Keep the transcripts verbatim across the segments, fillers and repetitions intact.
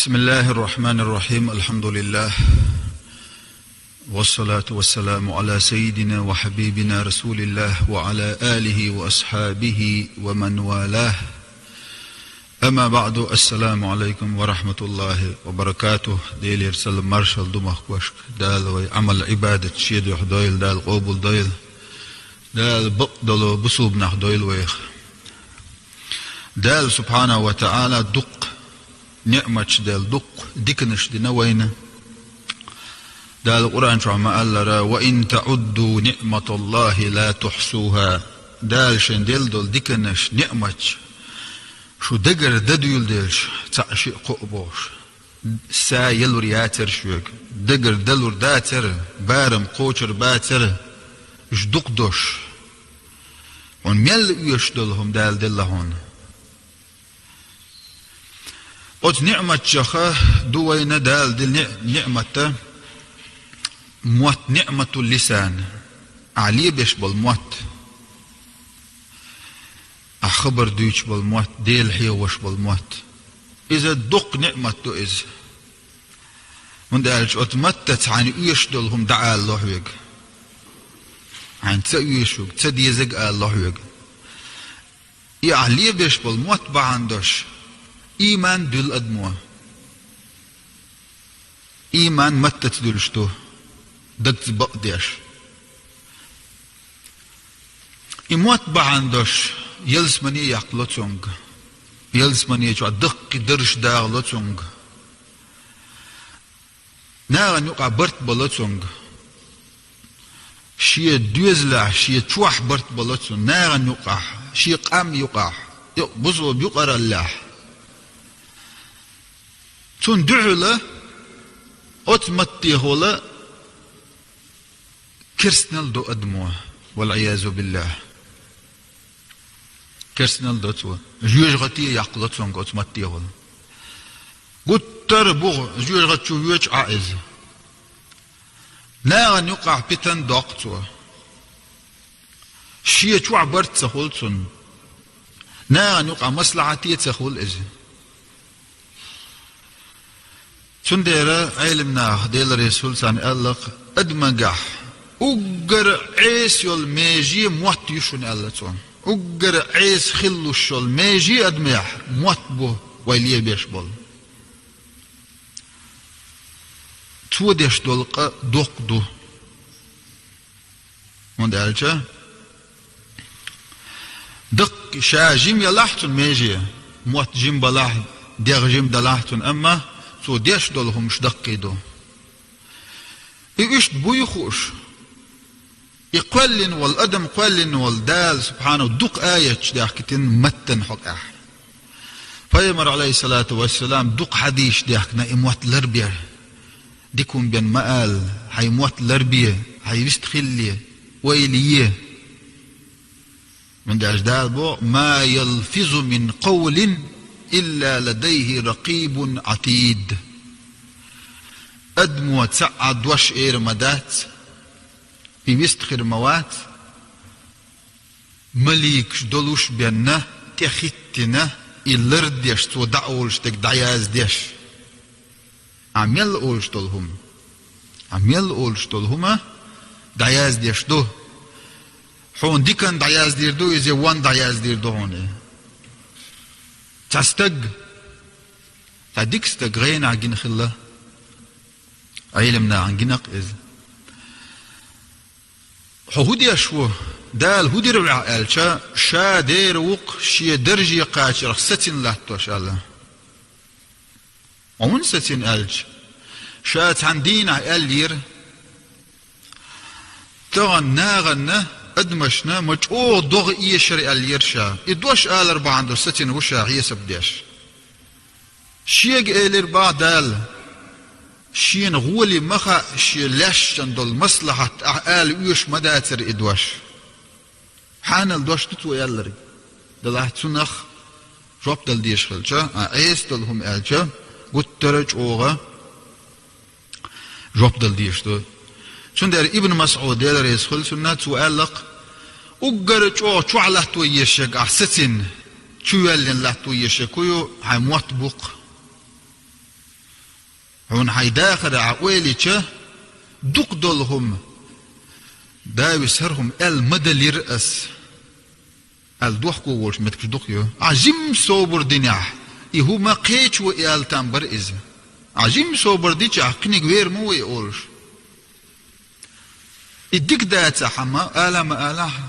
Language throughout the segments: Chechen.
بسم الله الرحمن الرحيم. الحمد لله. والصلاة والسلام على سيدنا وحبيبنا رسول الله وعلى آله وأصحابه ومن والاه. أما بعد، السلام عليكم ورحمة الله وبركاته. Делера салам-маршалла ду махкошка, Дала вай Ӏамал-Ӏибадат шен духьа дойла, Дала къобал дойла, Дала бакъдолу бусулба нах дойла вайх. Дала субхьанаху ва таӀала дуккха ниӀматаш делла, дуккха диканаш дина вайна. Дала Къуръан чохь ма-аллара: «وإن تعدوا نعمة الله لا تحصوها». Дала шайн делла долу диканаш, ниӀматаш шу дагара дан дуьйладелча, цхьаъ-шиъ-кхоъ бохуш, са ялур яцара шуьга, дагара далур дацара, барам кхочур бацара, уьш дукха долуш. Хьуна мел оьшуш долу хӀума Дала делла хьуна. Оцу ниӀматех ду вайна Дала дина ниӀ-, ниӀмат, мотт, ниӀматул лисан, ахь лебеш болу мотт, ахь хабар дуьйцуш болу мотт, Дела хьехош болу мотт. Иза дуккха ниӀмат ду иза. ХӀунда аьлча оцу маттаца хьайна оьшуш долу хӀума дӀаалало хьоьга. Хьайна ца оьшург, ца дезарг алало хьоьга. И ахь лебеш болу мотт бахьана долуш, ийман дуьллу адамо. Ийман маттаца дуьллуш ду, дагца бакъдеш. И мотт бахьана долуш, ялсамане яккхало цуьнга. Ялсамане чохь даккхий дарж дагӀало цуьнга. Нахана юкъахь барт бало цуьнга. Шен доьзалехь, шен чохь барт бало цуьнга, нахана юкъахь, шен къам юкъахь, юкъ-, бусалба юкъараллехь. Цунна дуьхьала оцу маттехула керстанал до адамо, вал-Ӏиязу биллахӀ. Керстанал до цо. ЖоьжагӀате яккхало цуьнга оцу маттехула. Гуттар а буху жоьжахати чу воьдуш Ӏа иза. Нахана юкъахь питана доккху цо. Шен чохь барт ца хуьлу цунна. Нахана юкъахь маслахьате ца хуьлу иза. Цундела Ӏелам наха, Дела реза хуьлда царна, аьлла-кх, адамагахь уггар а Ӏеса йолу меже мотт ю шуна, аьлла цо. Уггар а Ӏеса хила луш йолу меже адамехь мотт бу вай лебеш болу. Цо деш долу къа доккха ду. ХӀунда аьлча даккхий ша жима ялахь цунна меже, мотт жима балахь, дегӀ жима далахь цунна, амма цо деш долу хӀумаш даккхий ду. И иштта буй хууш, и кхоьллина волу, адам кхоьллина волу Дала субхьанаху дукха аяташ даьхкина маттана хьокъехь. Пайхамар, Ӏалайхиссалату вассалам, дукха хьадисаш даьхкина и мотт ларбе. Дика хӀума бен ма ала, хьайн мотт ларбе, хьайн вист хилале, ойла е. ХӀунда аьлча Дала боху: «ما يلفظ من قول إلا لديه رقيب عتيد». Адамо цхьа а дош эр ма дац, и вист хир ма вац, маликаш долуш бен, тӀехӀиттина, и лардеш, цо дӀаолуш дерг дӀаяздеш. Ахь мел олуш долу хӀума. Ахь мел олуш долу хӀума дӀаяздеш ду. Хьуна диканна дӀаяздийр ду иза, я вонна дӀаяздийр ду хьуна. Цхьа стаг, цхьа дика стаг гӀенахь гина хилла. Ӏелам нахана гина-кх иза. Хьо хӀун деш ву? Дала хӀун дира ваьхьа аьлча, ша дера ву-кх шен дарже кхачарх сацина латтош аьлла. Хьо хӀунда сацина аьлча, ша цхьана дийнахь аьллера, тахана нахана, адамашна ма чӀогӀа догӀа эшара аьллера ша. И дош алар бахьана долуш сацина ву ша хьесап деш. Шега элира бах Дала, шена гӀоли ма хаьа шен лаьшна долу маслахьат ахь ала оьшуш ма дацара и дош. Хьанал дош ду цо аьлларг. Делахь цунах жоп дала дезаш хилча, а, Ӏеса долу хӀума аьлча, гуттара а чӀогӀа жоп дала дезаш ду. Цундела Ибн МасӀуд, Дела реза хуьлда цунна, цо аьлла-кх: уггар а чӀогӀа чохь латто езаш ерг ахь сацина, чу йоьллина латто езаш ерг хӀун ю, хьайн мотт бу-кх. Хьуна хьайн дахар Ӏа ойла йича, дукха долу хӀума, Дала висар хӀума аьлла ма далийра ас, аьлла дохко волчу меттигаш дукха ю. Ӏа жимма собар динехь, и хӀума кхечо и аьлла там бара иза. Ӏа жимма собар дичахь, кхиниг вер ма ву и олуш. И дика дацахь а ма ала, ма алахь,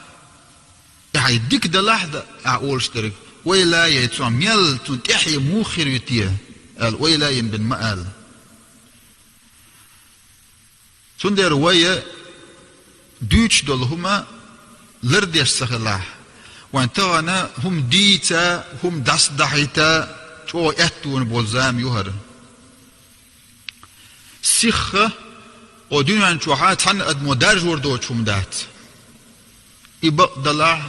и хьайн дика далахь а, ахь олуш дерг, ойла е, цо мел, цунна тӀаьхье муха хир ю те, аьлла, ойла йина бен ма ала. Цундела вай дуьйцуш долу хӀума лардеш ца хилахь, вайн тахана хӀума дийца, хӀума дӀасадахьийта чӀогӀа аьттонаш болу зама ю хӀара. Сихха, о дуьнен чохь цхьана адамо даржор доцу хӀума дац. И бакъ далахь,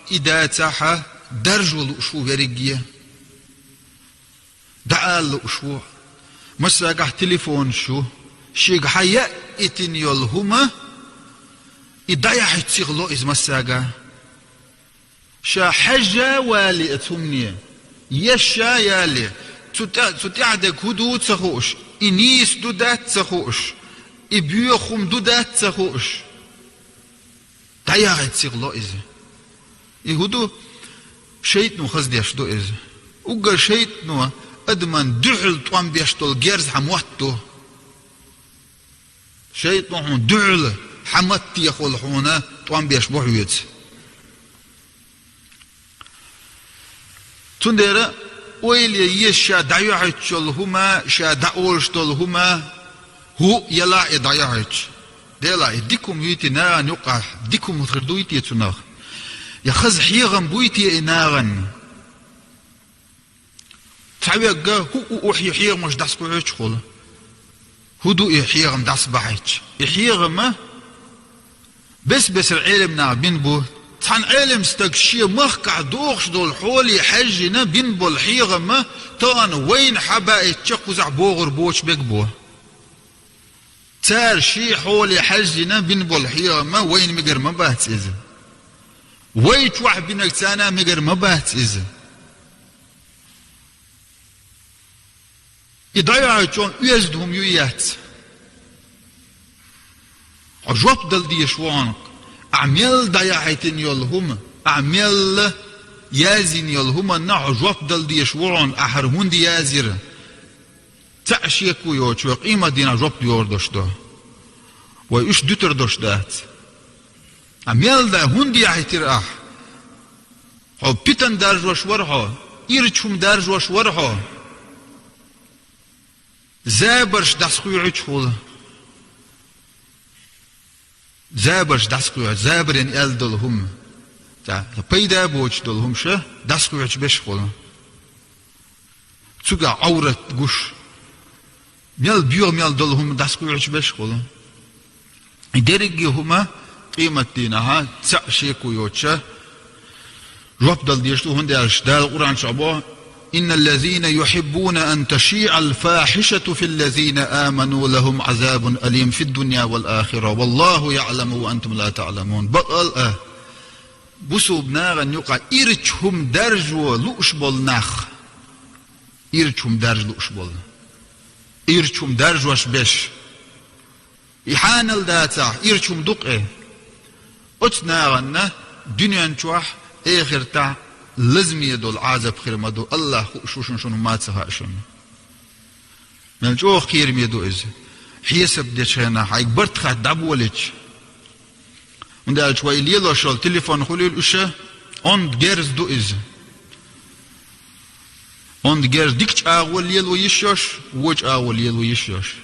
и дацахь а, даржо лууш ву верриге. ДӀаала лууш ву. Массагахь телефонаш ю. Шега хьаяийтина йолу хӀума, и дӀаяхьийта сихло иза массагахь. Ша хьаьжжа вале оцу хӀумане, еш ша яле, цу тӀе-, цу тӀехь дерг хӀун ду ца хууш, и нийса ду дац ца хууш, и боьха хӀума ду дац ца хууш, дӀаяхьийта сихло иза. И хӀун ду? ШайтӀано хаза деш ду иза. Уггар шайтӀано адаман дуьхьал тӀом беш долу герз хьан мотт ду. ШайтӀано хьуна дуьхьал хьан маттехула хьуна тӀом беш бу хьоьца. Цундела ойла е еза ша дӀайохьуьйтуш йолу хӀума, ша дӀаолуш долу хӀума, хӀуъа ялахь и дӀайохьуьйтуш. Делахь и дика хӀума юй те нахана юккъахь, дика хӀума хир дуй те цунах? Я хаза хьехам буй те и нахана? Цхьаверг хӀуъа-уъа хьехамаш дӀасакхуьучухула. ХӀун ду и хьехам дӀасабахьийта? И хьехам бес-бесара Ӏелам наха бина бу. Цхьана Ӏелам стага шен махкахь дохуш долу хьоле хьаьжжина бина болу хьехам тахана вайна хьабаийтича кхузахь богӀур боцуш мега бу. Цара шен хьоле хьаьжжина бина болу хьехам вайна мегар ма бац иза. Вай чохь бинарг царна мегар ма бац иза. И дӀайохьуьйтучунна оьзда хӀума ю яц. Хьо жоп дала дезаш ву хьуна. Ахь мел дӀаяхьийтина йолу хӀума, ахь мел язйина йолу хӀуманна хьо жоп дала дезаш ву хьуна, ахь хӀара хӀунда язйира? Цхьа а шеко йоцуш вай къематдийнахь жоп доьхур долуш ду. Вай уьш дуьтур долуш дац. Ахь мел дан хӀунда яхьийтира ахь? Хьо питана даржош вара хьо, ирча хӀума даржош вара хьо. Забарш дӀасакхуьучухула. Забарш дӀасакхуьучу, забарийн аьлла долу хӀума. Цхьа пайда боцуш долу хӀума ша дӀасакхуьучу бешахула. Цуьнга Ӏоврат гуш. Мел боьха мел долу хӀума дӀасакхуьучу бешахула. И дерриге хӀума къематдийнахь цхьа а шеко йоцуша жоп дала дезаш ду, хӀунда аьлча Дала Къуръан чохь боху: «إن الذين يحبون أن تشيع الفاحشة في الذين آمنوا لهم عذاب أليم في الدنيا والآخرة والله يعلم وأنتم لا تعلمون». Бакъал а, бусулба нахана юкъахь ирча хӀума даржо лууш болу нах, ирча хӀума даржа лууш болу, ирча хӀума даржош беш, и хьанал дацахь, ирча хӀума ду-кх и. Оцу нахана дуьнен чохь, эхартахь лазаме долу Ӏазап хир ма ду, АллахӀ хууш ву шуна, шуна хӀума ца хаьа шуна. Мел чӀогӀа кхераме ду иза. Хьесап дечу хенахь, хьайга барт хатта дӀаболийча. ХӀунда аьлча вай лелош йолу телефон хуьлийла уьш, онда герз ду иза. Онда герз дикачу агӀор лело йиш йолуш, вочу агӀор лело йиш йолуш.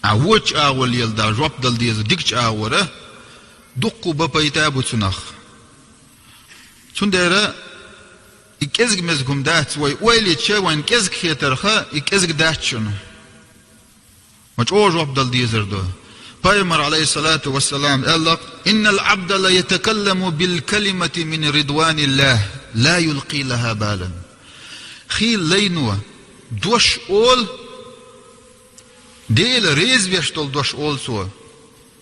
А вочу агӀор леладахь, жоп дала деза дикачу агӀора, дуккха бан пайда бу цунах. Цундела и кӀезиг-мезиг хӀума дац, вай ойла йича, вайна кӀезиг хетарх, и кӀезиг дац шуна. Ма чӀогӀа жоп дала дезар ду. Пайхамар, Ӏалайхиссалату вассалам, аьлла: «إن العبد ليتكلم بالكلمة من رضوان الله لا يلقي لها بالا». Хийла лайно дош олу, Дела реза веш долу дош олу цо.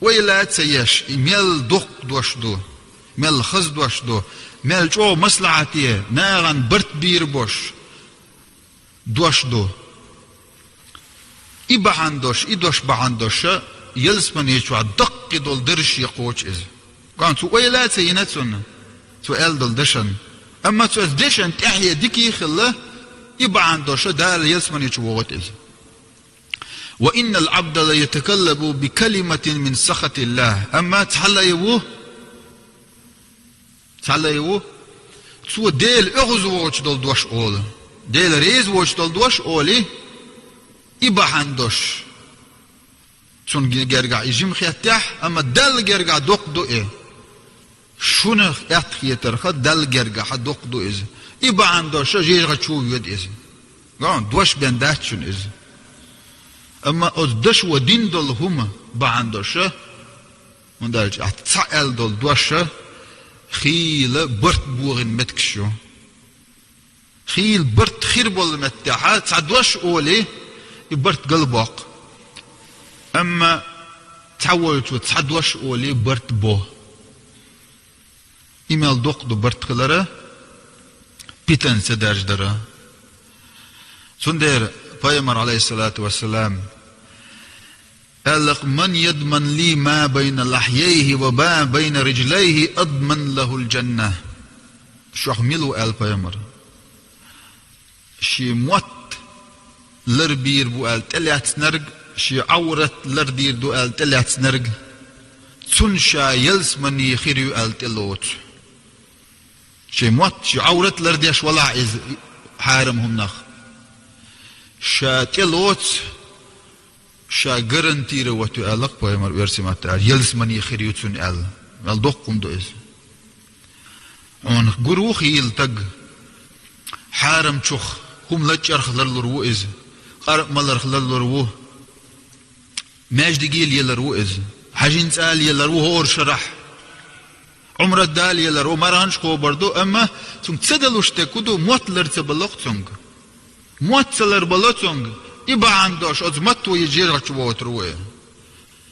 Ойла а ца еш, и мел доккха дош ду, мел хаза дош ду, мел чӀогӀа маслахьате, нахана барт бийр бош дош ду. И бахьана долуш, и дош бахьана долуш, ялсамани чохь даккхий долу дарж шен кхочу иза. Ган цу ойла а ца йина цунна, цо аьлла долу дашан. Амма цу оцу дешан тӀаьхье дика а хилла, и бахьана долуш Дала ялсамани чу вогӀуьйту иза. «Ва иннал абда ла ятакалламу би калиматин мин сахатиллах». Амма цхьа лай ву, цхьа лай ву, цо Дела оьгӀаз воцуш долу дош олу. Дела реза воцуш долу дош олий, и бахьана долуш. Цунна гергахь и жима хеттехь, амма Далла гергахь доккха ду и. Шуна аьтта хетарх, Далла гергахь доккха ду иза. И бахьана долуш жижигӀа чу воьду иза. Ган дош бен дац шуна иза. Амма оцу дашо дина долу хӀума бахьана долуш, хӀунда аьлча ахь цхьаъ аьлла долу дош хийла барт богӀина меттигаш ю. Хийла барт хир болу меттехь цхьа дош олий, и барт галбоккху. Амма цхьаволчо цхьа дош олий, барт бо. И мел доккха ду барт хилара, питана ца даржадара. Цундела пайхамар, алейхиссалату вассалам, аьлла-кх: «Ман ядман ли ма байна лахьяйхи ва ма байна риджлайхи, адман лахул джанна». Шух мила ву, аьлла пайхамар, шен мотт ларбийр бу аьлла тӀелаьцнарг, шен Ӏаврат лардийр ду аьлла тӀелаьцнарг, цунна ша ялсамани хир ю аьлла тӀелоцу. Шен мотт, шен Ӏаврат лардеш валахь иза хьарам хӀуманах, ша тӀелоцу, ша гарантировать ю аьлла-кх пайхамар, оьрсийн маттахь аьлча, ялсамани хир ю цунна аьлла. Мел доккха хӀума ду иза. Хьуна гур ву хийла стаг, хьарамчух хӀума лачкъарх ларлур ву иза, къаркъа маларх ларлур ву, маьждиге лелар ву иза, хьажин цӀа лелар ву хӀора шарахь, Ӏумрат дала лелар ву, марханаш кхобур ду, амма цунга ца далуш дерг хӀун ду, мотт лар ца бало-кх цунга. Мотт ца лар бало цунга, и бахьана долуш оцу матто и жижигӀа чу воцур ву и.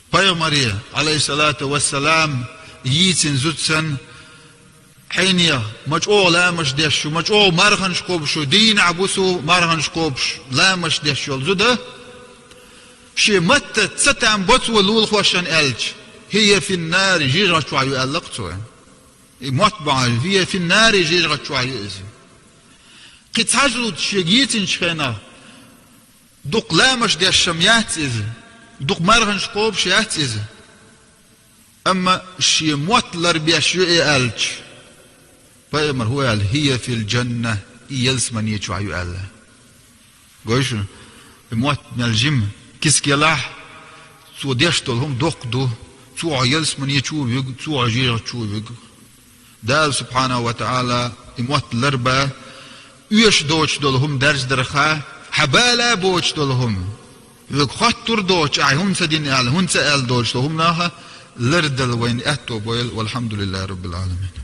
Пайхамаре, алейхиссалату вассалам, йийцина зуда санна, хьенех, ма чӀогӀа ламазаш деш ю, ма чӀогӀа марханаш кхобуш ю, дийнахь, бусу марханаш кхобуш, ламазаш деш йолу зуда, шен матта ца там бо цо лулахошна аьлча, хӀия финнари, жижигӀа чохь ю аьлла-кх цо. И мотт бахьана, хӀия финнари, жижигӀа чохь ю иза. Кхин цхьа зуда шега йийцинчу хенахь, дукха ламазаш деш-м яц иза, дукха марханаш кхобуш яц иза. Амма шен мотт ларбеш ю и аьлча, пайхамар хӀун аьлла: «ХӀия фил джанна», и ялсамани чохь ю аьлла. Гой шуна, и мотт мел жима, киска елахь, цо деш долу хӀума доккха ду, цо хьо ялсамани чу а вуьгу, цо хьо жижигӀа чу а вуьгу. Дала субхьанаху ва таӀала и мотт ларба, оьшуш доцуш долу хӀума даржадарха, хьан бала а боцуш долу хӀума, вуьгу хоттур доцуш, ахь хӀунда ца дина аьлла, хӀунда ца аьлла доцуш долу хӀуманах лардала вайна аьтто бойла, валхьамдулиллахи раббил Ӏаламин.